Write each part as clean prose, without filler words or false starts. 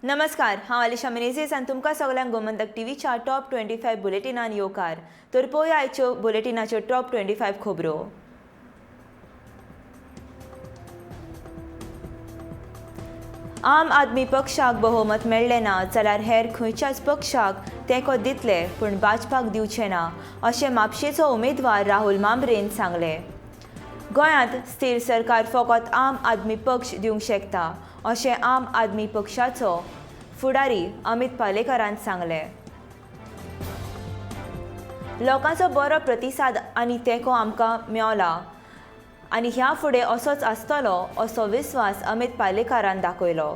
नमस्कार, हांव आलिशा मिनेझीस आनी तुमकां सगल्यांक गोमंतक टीव्हीच्या टॉप 25 बुलेटिनान येवकार. तर पळोवया आयच्यो बुलेटिनाच्यो टॉप 25 खबरो. आम आदमी पक्षाक बहुमत मेळ्ळें ना जाल्यार हेर खंयच्याच पक्षाक तेंको दितले पूण भाजपाक दिवचे ना अशें म्हापशेचो उमेदवार राहुल मांब्रेन सांगलें. गोंयांत स्थिर सरकार फकत आम आदमी पक्ष दिवंक शकता अशें आम आदमी पक्षाचो फुडारी अमित पालेकरान सांगलें. लोकांचो बरो प्रतिसाद आनी तेंको आमकां मेवला आनी ह्या फुडें असोच आसतलो असो विस्वास अमित पालेकारान दाखयलो.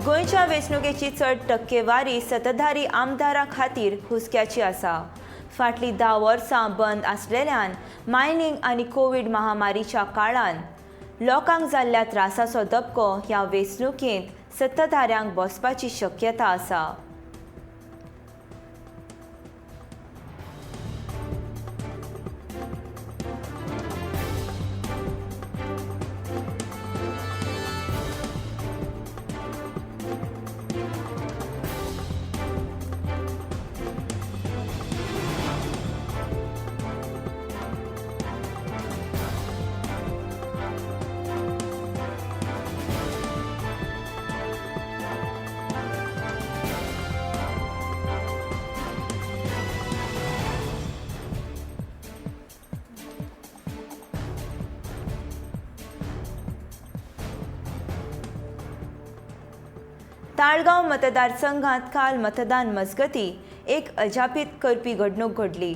गोंयच्या वेंचणुकेची चड टक्केवारी सत्ताधारी आमदारां खातीर हुस्क्याची आसा. फाटलीं 10 वर्सां बंद आसलेल्यान मायनिंग आनी कोवीड महामारीच्या काळान लोकांक जाल्ल्या त्रासाचो धपको ह्या वेंचणुकेंत सत्ताधाऱ्यांक बसपाची शक्यता आसा. ताळगांव मतदारसंघात काल मतदान मजगती एक अजापीत करपी घडणूक घडली.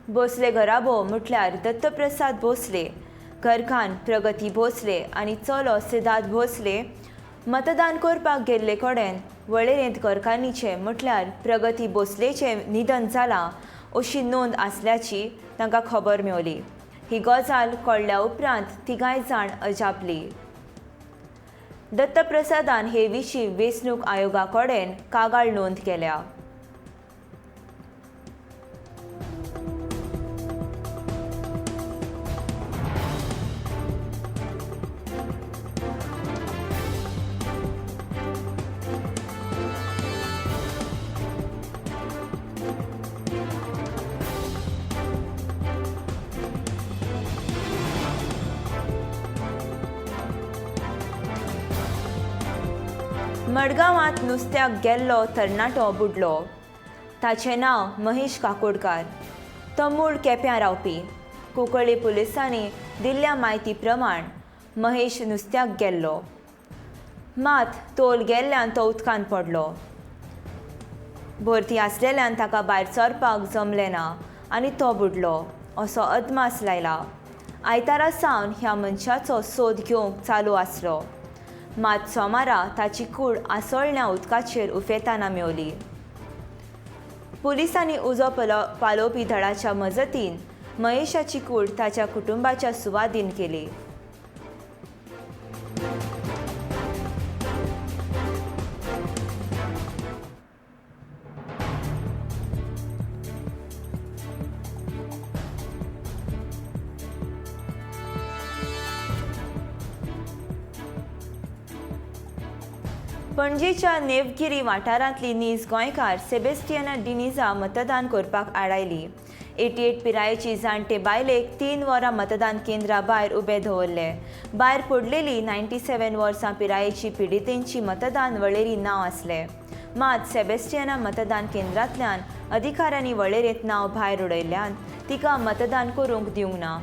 भोसले घराबो म्हटल्यार दत्तप्रसाद भोसले, घरकान्न प्रगती भोसले आनी चलो सिद्धार्थ भोसले मतदान करपाक गेल्ले कडेन वळेरेंत घरकान्नीचें म्हटल्यार प्रगती भोसलेचें निधन जालां अशी नोंद आसल्याची तांकां खबर मेवली. ही गजाल कळ्ळ्या उपरांत तिगांय जाण अजापली. दत्तप्रसादान हे विशीं वेंचणूक आयोगा कडेन कागाळ नोंद केल्या. मडगांवांत नुस्त्याक गेल्लो तरणाटो बुडलो. ताचें नांव महेश काकोडकार. तो मूळ केप्यां रावपी. कुंकळ्ळी पुलिसांनी दिल्ल्या म्हायती प्रमाण महेश नुस्त्याक गेल्लो, मात तोल गेल्ल्यान तो उदकांत पडलो. भरती आसलेल्यान ताका भायर सरपाक जमलें ना आनी तो बुडलो असो अदमास लायला. आयतारा सावन ह्या मनशाचो सोद घेवंक चालू आसलो, मात सोमारा ताची कूड आसोळण्या उदकाचेर उफेताना मेवली. पुलिसांनी उजो पालोवपी दळाच्या मजतीन महेशाची कूड ताच्या कुटुंबाच्या सुवादीन केली. पणजेच्या नेवगिरी वाठारांतली नीज गोंयकार सेबेस्टियना डिनिजा मतदान करपाक आडायली. 88 पिरायेची जाणटे बायलेक 3 वरां मतदान केंद्रा भायर उबे दवरले. भायर पडलेली 97 वर्सां पिरायेची पिडितेंची मतदान वळेरी नांव आसलें, मात सेबेस्टियना मतदान केंद्रांतल्यान अधिकाऱ्यांनी वळेरेंत नांव भायर उडयल्ल्यान तिका मतदान करूंक दिवंक ना.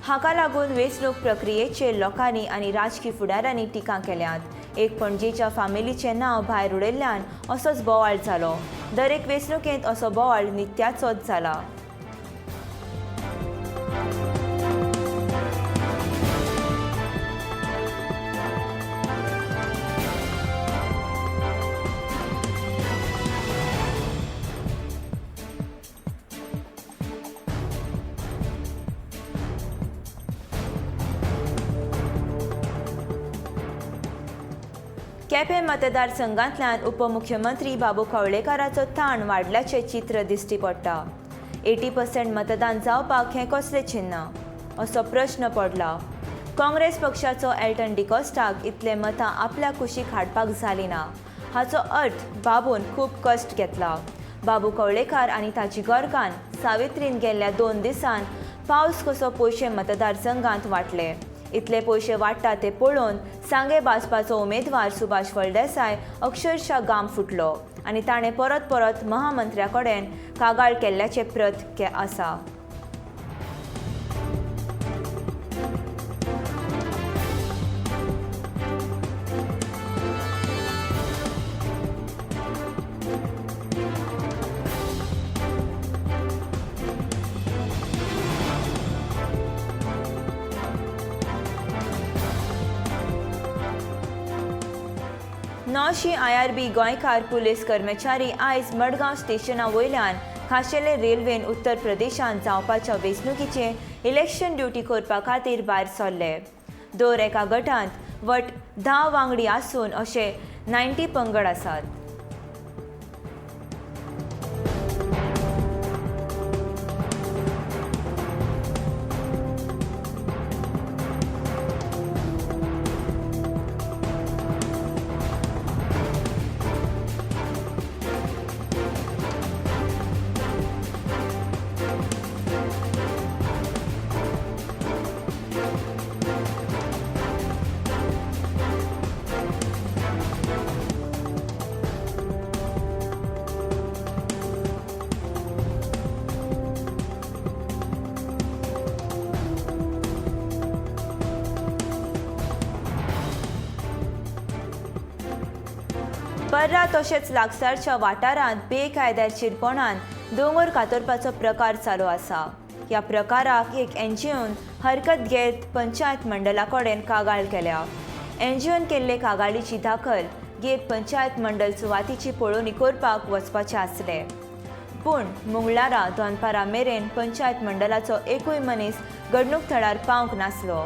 हाका लागून वेंचणूक प्रक्रियेचेर लोकांनी आनी राजकी फुडाऱ्यांनी टिका केल्यात. एक पणजेच्या फामिलीचें नांव भायर उडयल्ल्यान असोच बोवाळ जालो. दरेक वेंचणुकेंत असो बोवाळ नित्याचोच जाला. केपें मतदारसंघांतल्यान उपमुख्यमंत्री बाबू कवळेकाराचो ताण वाडल्याचें चित्र दिश्टी पडटा. 80% मतदान जावपाक हें कसलें चिन्न असो प्रश्न पडला. काँग्रेस पक्षाचो एल्टन डिकॉस्टाक इतले मतां आपल्या कुशीक हाडपाक जाली ना. हाचो अर्थ बाबून खूब कश्ट घेतला. बाबू कवळेकार आनी ताची घरकान्न सावित्रीन गेल्ल्या 2 दिसांत पावस कसो पयशे मतदारसंघांत वांटले. इतले पयशे वांट्टा ते पळोवन सांगे भाजपाचो उमेदवार सुभाष फळदेसाय अक्षरशः गाम फुटलो आनी ताणें परत परत महामंत्र्या कडेन कागाळ केल्ल्याचें प्रत आसा. नौशी IRB गोंयकार पुलीस कर्मचारी आयज मडगांव स्टेशना वयल्यान खाशेले रेल्वेन उत्तर प्रदेशांत जावपाच्या वेंचणुकीचे इलेक्शन ड्युटी करपा खातीर भायर सरले. दर एका गटांत वट 10 वांगडी आसून अशे 90 पंगड आसात. पर्रा तशेंच लागसारच्या वाठारांत बेकायदेशीरपणान दोंगर कातरपाचो प्रकार चालू आसा. ह्या प्रकाराक एक एनजीओन हरकत घेत पंचायत मंडळा कडेन कागाळ केल्या. एनजीओन केल्ले कागाळीची दाखल घेत पंचायत मंडळ सुवातीची पळोवणी करपाक वचपाचें आसलें. पूण मंगळारा दनपारा मेरेन पंचायत मंडळाचो एकूय मनीस घडणूक थळार पावंक नासलो.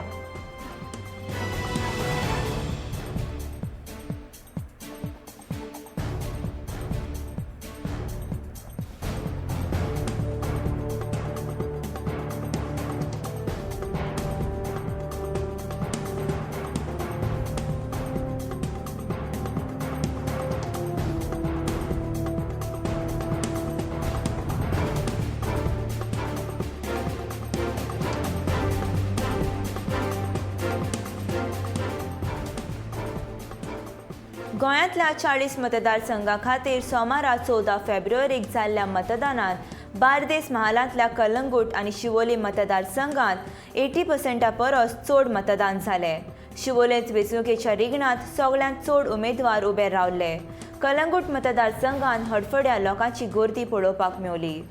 गोंयांतल्या 40 मतदारसंघा खातीर सोमारा 14 फेब्रुवारीक जाल्ल्या मतदानात बार्देस महालांतल्या कलंगूट आनी शिवोली मतदारसंघात 80% परस चड मतदान जालें. शिवोलेंत वेंचणुकेच्या रिगणांत सगळ्यांत चड उमेदवार उबे रावले. कलंगूट मतदारसंघात हडफड्या लोकांची गर्दी पळोवपाक मेवली.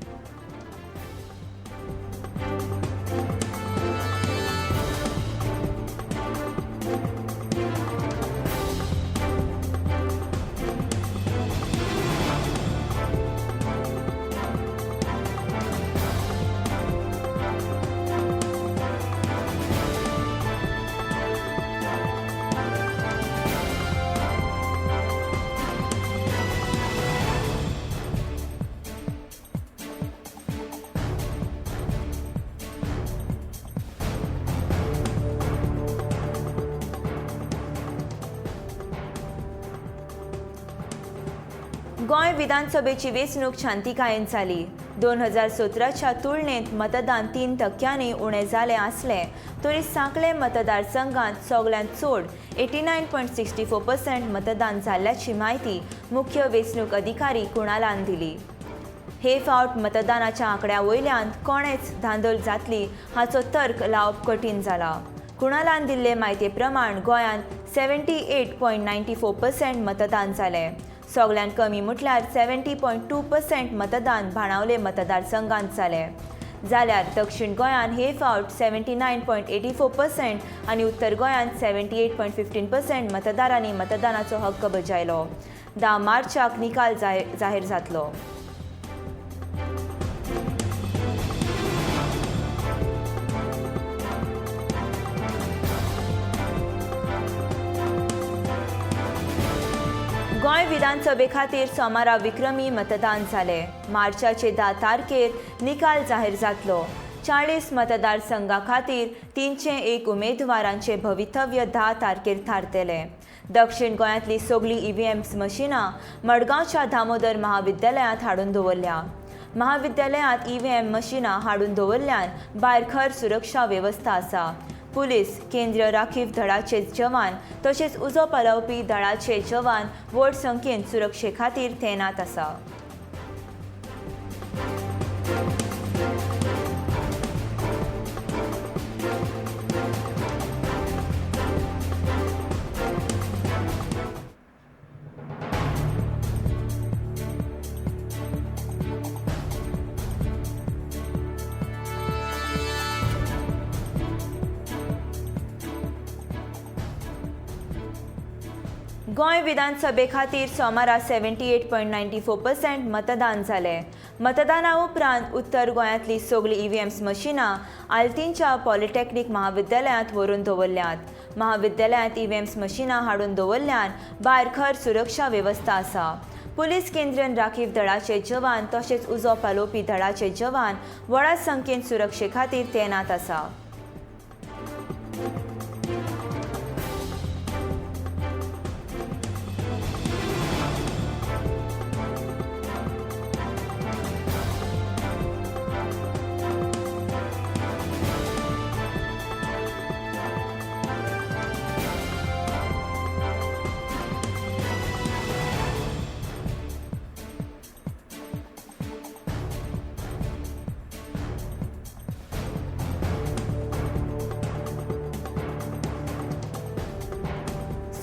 गोंय विधानसभेची वेंचणूक शांतिकायेन जाली. 2017च्या तुलनेत मतदान 3% उणें जालें आसलें तरी सांखळे मतदारसंघात सगळ्यांत चड 89.64% मतदान जाल्ल्याची म्हायती मुख्य वेंचणूक अधिकारी कुणालान दिली. हे फावट मतदानाच्या आंकड्या वयल्यान कोणेच धांदल जातली हाचो तर्क लावप कठीण जाला. कुणालान दिल्ले म्हायती प्रमाण गोंयांत 78.94% मतदान जालें. सगळ्यांत कमी म्हटल्यार 70.2% मतदान बाणावले मतदारसंघात जालें. जाल्यार दक्षिण गोंयांत हे फावट 79.84% आनी उत्तर गोंयांत 78.15% मतदारांनी मतदानाचो हक्क बजायलो. 10 मार्चाक निकाल जाहीर जातलो. गोंय विधानसभे खातीर सोमारा विक्रमी मतदान जालें. मार्चाचे 10 तारखेर निकाल जाहीर जातलो. 40 मतदारसंघा खातीर 301 उमेदवारांचे भवितव्य 10 तारखेर थारतले. दक्षिण गोंयांतली सगळीं ईव्हीएम मशिनां मडगांवच्या दामोदर महाविद्यालयांत हाडून दवरल्या. महाविद्यालयांत ईव्हीएम मशिनां हाडून दवरल्यान भायर खर सुरक्षा वेवस्था आसा. पुलीस, केंद्रीय राखीव दळाचे जवान तशेंच उजो पालोवपी दळाचे जवान व्हड संख्येन सुरक्षे खातीर तैनात आसा. गोंय विधानसभे खातीर सोमारा 78.94% मतदान जालें. मतदाना उपरांत उत्तर गोंयांतली सगळीं ईव्हीएम मशिनां आल्तीनच्या पॉलिटेक्नीक महाविद्यालयांत व्हरून दवरल्यात. महाविद्यालयांत ईव्हीएम मशिनां हाडून दवरल्यान भायर खर सुरक्षा वेवस्था आसा. पुलीस, केंद्रीय राखीव दळाचे जवान तशेंच उजो पालोवपी दळाचे जवान व्हडा संख्येन सुरक्षे खातीर तैनात आसा.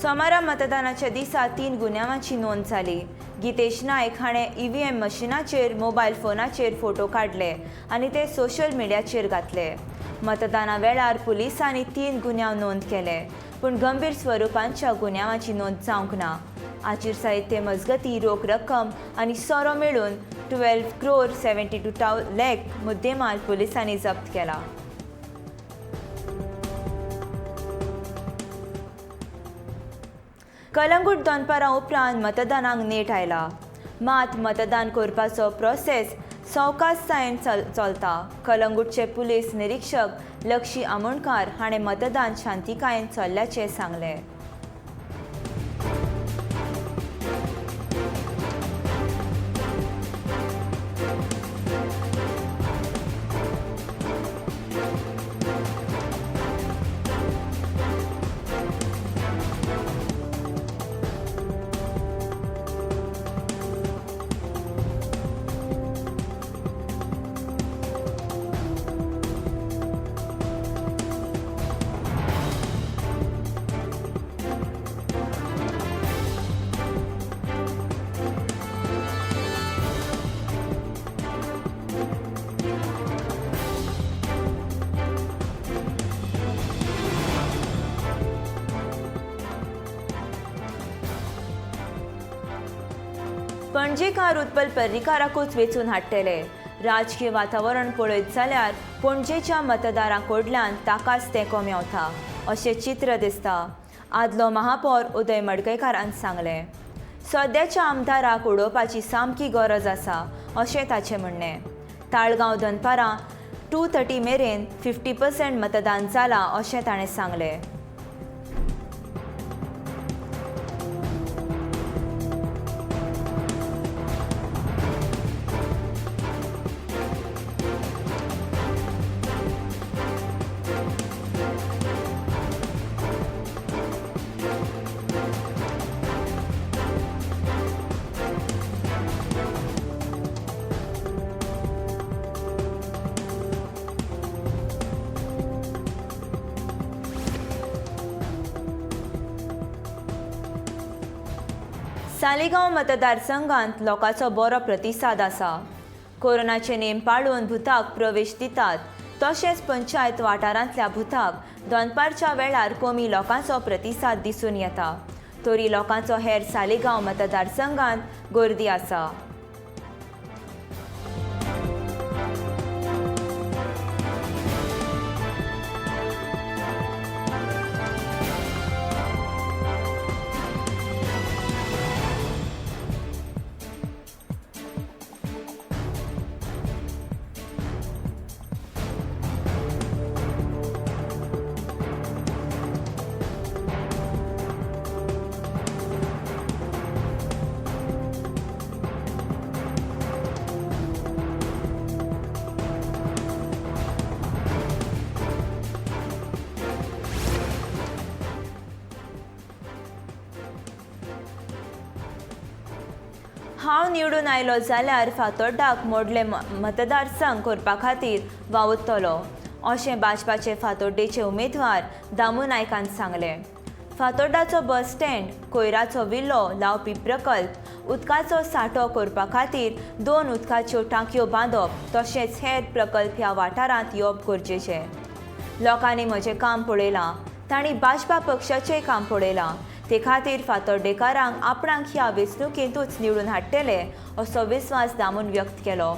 सोमारा मतदानाच्या दिसा 3 गुन्यांवांची नोंद जाली. गितेश नायक हाणें ईव्हीएम मशिनाचेर मोबायल फोनाचेर फोटो काडले आनी ते सोशल मिडियाचेर घातले. मतदाना वेळार पुलिसांनी 3 गुन्यांव नोंद केले, पूण गंभीर स्वरुपांच्या गुन्यांवांची नोंद जावंक ना. आचीर साहित्य मजगती रोख रक्कम आनी सोरो मेळून 12 crore 72 lakh मुद्देमाल पुलिसांनी जप्त केला. कलंगूट दनपारां उपरांत मतदानाक नेट आयला. मात मतदान करपाचो प्रोसेस सवकासायेन चलता. कलंगूटचे पुलीस निरीक्षक लक्षी आमोणकार हाणें मतदान शांतिकायेन चल्ल्याचें सांगलें. पणजेकार उत्पल पर्रीकाराकूच वेंचून हाडटले. राजकीय वातावरण पळयत जाल्यार पणजेच्या मतदारां कडल्यान ताकाच तेंको मेवता अशें चित्र दिसता. आदलो महापौर उदय मडकयकारान सांगलें. सद्याच्या आमदाराक उडोवपाची सामकी गरज आसा अशें ताचें म्हणणें. ताळगांव दनपारां 2:30 मेरेन 50% मतदान जालां अशें ताणें सांगलें. सालिगांव मतदारसंघांत लोकांचो बरो प्रतिसाद आसा. कोरोनाचे नेम पाळून भुताक प्रवेश दितात. तशेंच पंचायत वाठारांतल्या भुताक दनपारच्या वेळार कमी लोकांचो प्रतिसाद दिसून येता. तरी लोकांचो हेर सालिगांव मतदारसंघांत गर्दी आसा. हांव निवडून आयलो जाल्यार फातोड्डाक मोडले मतदारसंघ करपा खातीर वावुरतलो अशें भाजपाचे फातोड्डेचे उमेदवार दामू नायकान सांगलें. फातोड्डाचो बस स्टँड, कोयराचो विलो लावपी प्रकल्प, उदकाचो सांठो करपा खातीर 2 उदकाच्यो टांकयो बांदप तशेंच हेर प्रकल्प ह्या वाठारांत येवप गरजेचें. लोकांनी म्हजें काम पळयलां, तांणी भाजपा पक्षाचें काम पळयलां, ते खातीर फातोड्डेकारांक आपणाक ह्या वेंचणुकेंतूच निवडून हाडटले असो विस्वास दामून व्यक्त केलो.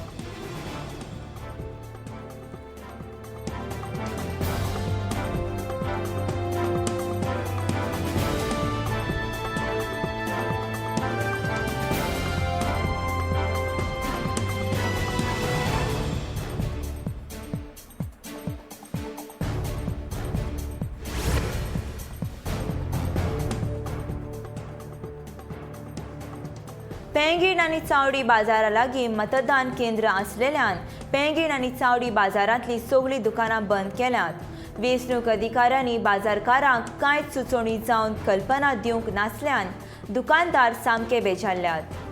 पेंगीण आनी चावडी बाजारा लागीं मतदान केंद्र आसलेल्यान पेंगीण आनी चावडी बाजारांतली सगळीं दुकानां बंद केल्यांत. वेंचणूक अधिकाऱ्यांनी बाजारकारांक कांयच सुचोवणी जावन कल्पना दिवंक नासल्यान दुकानदार सामके बेजारल्यात.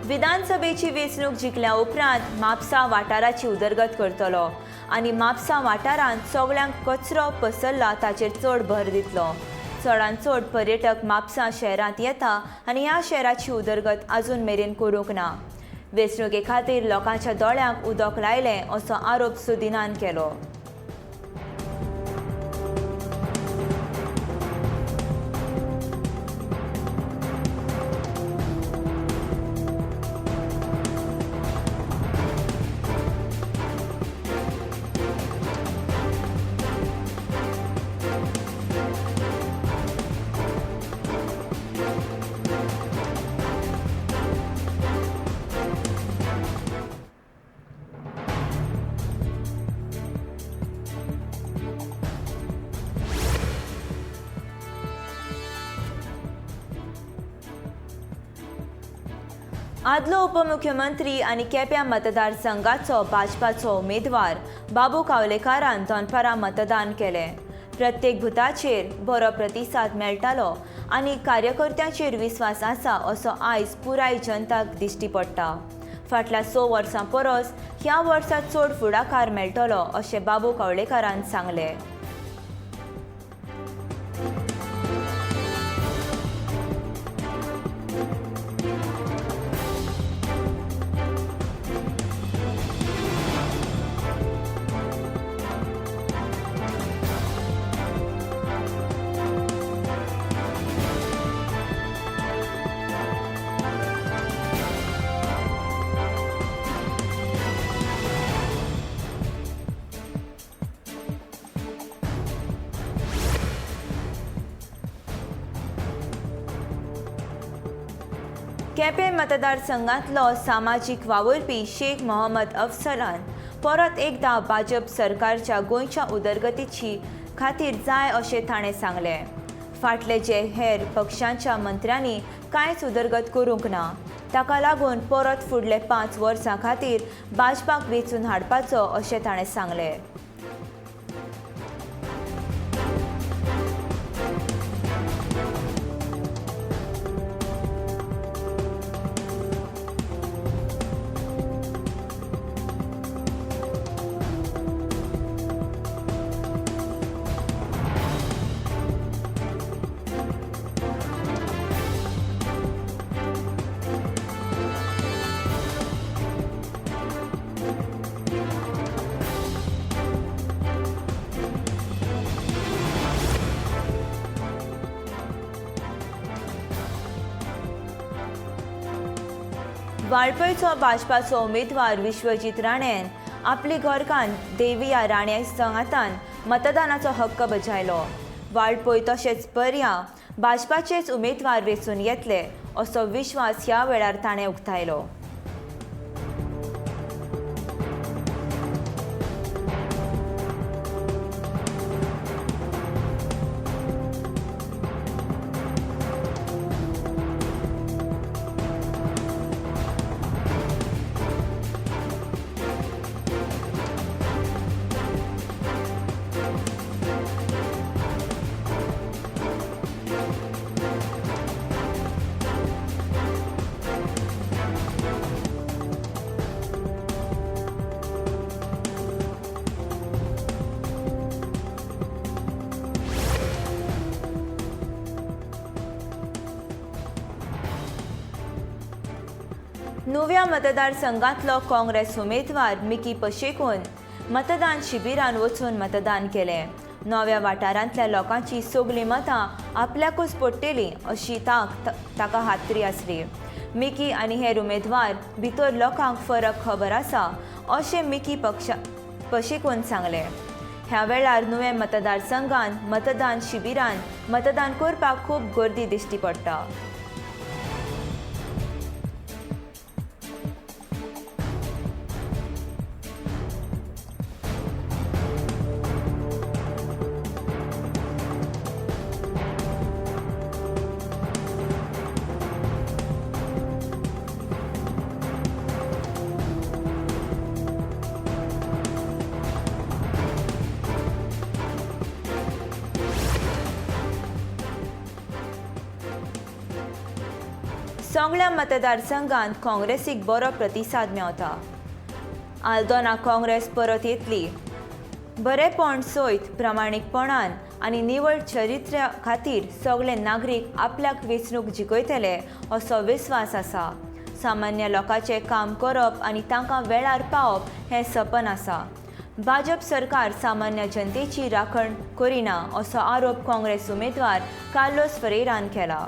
विधानसभेची वेंचणूक जिखल्या उपरांत म्हापसा वाठाराची उदरगत करतलो आनी म्हापसा वाठारांत सगळ्यांक कचरो पसरला ताचेर चड भर दितलो. चडांत चड पर्यटक म्हापसा शहरांत येता आनी ह्या शहराची उदरगत अजून मेरेन करूंक ना. वेंचणुके खातीर लोकांच्या दोळ्यांक उदक लायलें असो आरोप सुदिनान केलो. आदलो उपमुख्यमंत्री आनी केप्यां मतदारसंघाचो भाजपाचो उमेदवार बाबू कावलेकारान दनपारां मतदान केलें. प्रत्येक बुथाचेर बरो प्रतिसाद मेळटालो आनी कार्यकर्त्यांचेर विस्वास आसा असो आयज पुराय जनताक दिश्टी पडटा. फाटल्या 6 वर्सां परस ह्या वर्सा चड फुडाकार मेळटलो अशें बाबू कावलेकारान सांगलें. केपें मतदारसंघांतलो सामाजीक वावुरपी शेख मोहम्मद अफसलान परत एकदा भाजप सरकारच्या गोंयच्या उदरगतीची खातीर जाय अशें ताणें सांगलें. फाटले जे हेर पक्षांच्या मंत्र्यांनी कांयच उदरगत करूंक ना, ताका लागून परत फुडले 5 वर्सां खातीर भाजपाक वेंचून हाडपाचो अशें ताणें सांगलें. वाळपयचो भाजपाचो उमेदवार विश्वजीत राणेन आपली घरकान्न देविया राणे सांगातान मतदानाचो हक्क बजायलो. वाळपय तशेंच पर्या भाजपाचेच उमेदवार वेंचून येतले असो विश्वास ह्या वेळार ताणें उक्तायलो. नुव्या मतदारसंघातलो काँग्रेस उमेदवार मिकी पशेकोन मतदान शिबिरान वचून मतदान केलें. नव्या वाठारांतल्या लोकांची सगळीं मतां आपल्याकूच पडटलीं अशी तांक ताका खात्री आसली. मिकी आनी हेर उमेदवार भितर लोकांक फरक खबर आसा अशें मिकी पशेकोन सांगलें. ह्या वेळार नुवें मतदारसंघान मतदान शिबिरान मतदान करपाक खूब गर्दी दिश्टी पडटा. सगळ्या मतदारसंघात काँग्रेसीक बरो प्रतिसाद मेवता. आल्दोना काँग्रेस परत येतली. बरेपण सयत प्रामाणीकपणान आनी निवळ चरित्र्या खातीर सगळे नागरीक आपल्याक वेंचणूक जिखयतले असो विस्वास आसा. सामान्य लोकांचें काम करप आनी तांकां वेळार पावप हें सपन आसा. भाजप सरकार सामान्य जनतेची राखण करिना असो आरोप काँग्रेस उमेदवार कार्लोस फरेरान केला.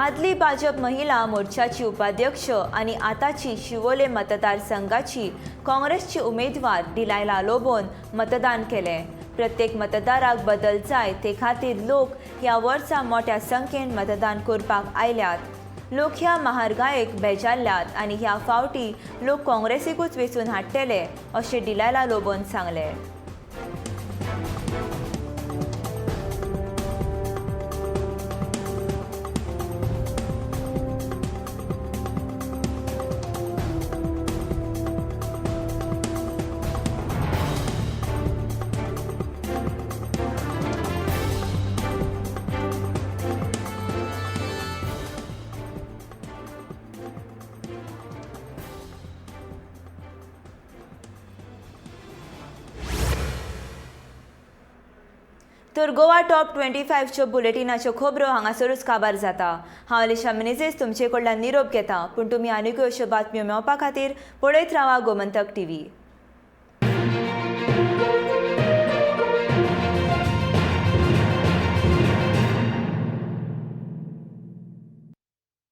आदली भाजप महिला मोर्चाची उपाध्यक्ष आनी आतांची शिवोले मतदारसंघाची काँग्रेसची उमेदवार डिलायला लोबोन मतदान केलें. प्रत्येक मतदाराक बदल जाय ते खातीर लोक ह्या वर्सा मोठ्या संख्येन मतदान करपाक आयल्यात. लोक ह्या महारगायेक बेजारल्यात आनी ह्या फावटी लोक काँग्रेसीकूच वेंचून हाडटले अशें डिलायला लोबोन सांगलें. तर गोवा टॉप 25च्यो बुलेटिनाच्यो खबरो हांगासरूच काबार जाता. हांव अलिशा मिनेझीस तुमचे कडल्यान निरोप घेता, पूण तुमी आनीकय अश्यो बातम्यो मेळपा खातीर पळयत रावा गोमंतक टीव्ही.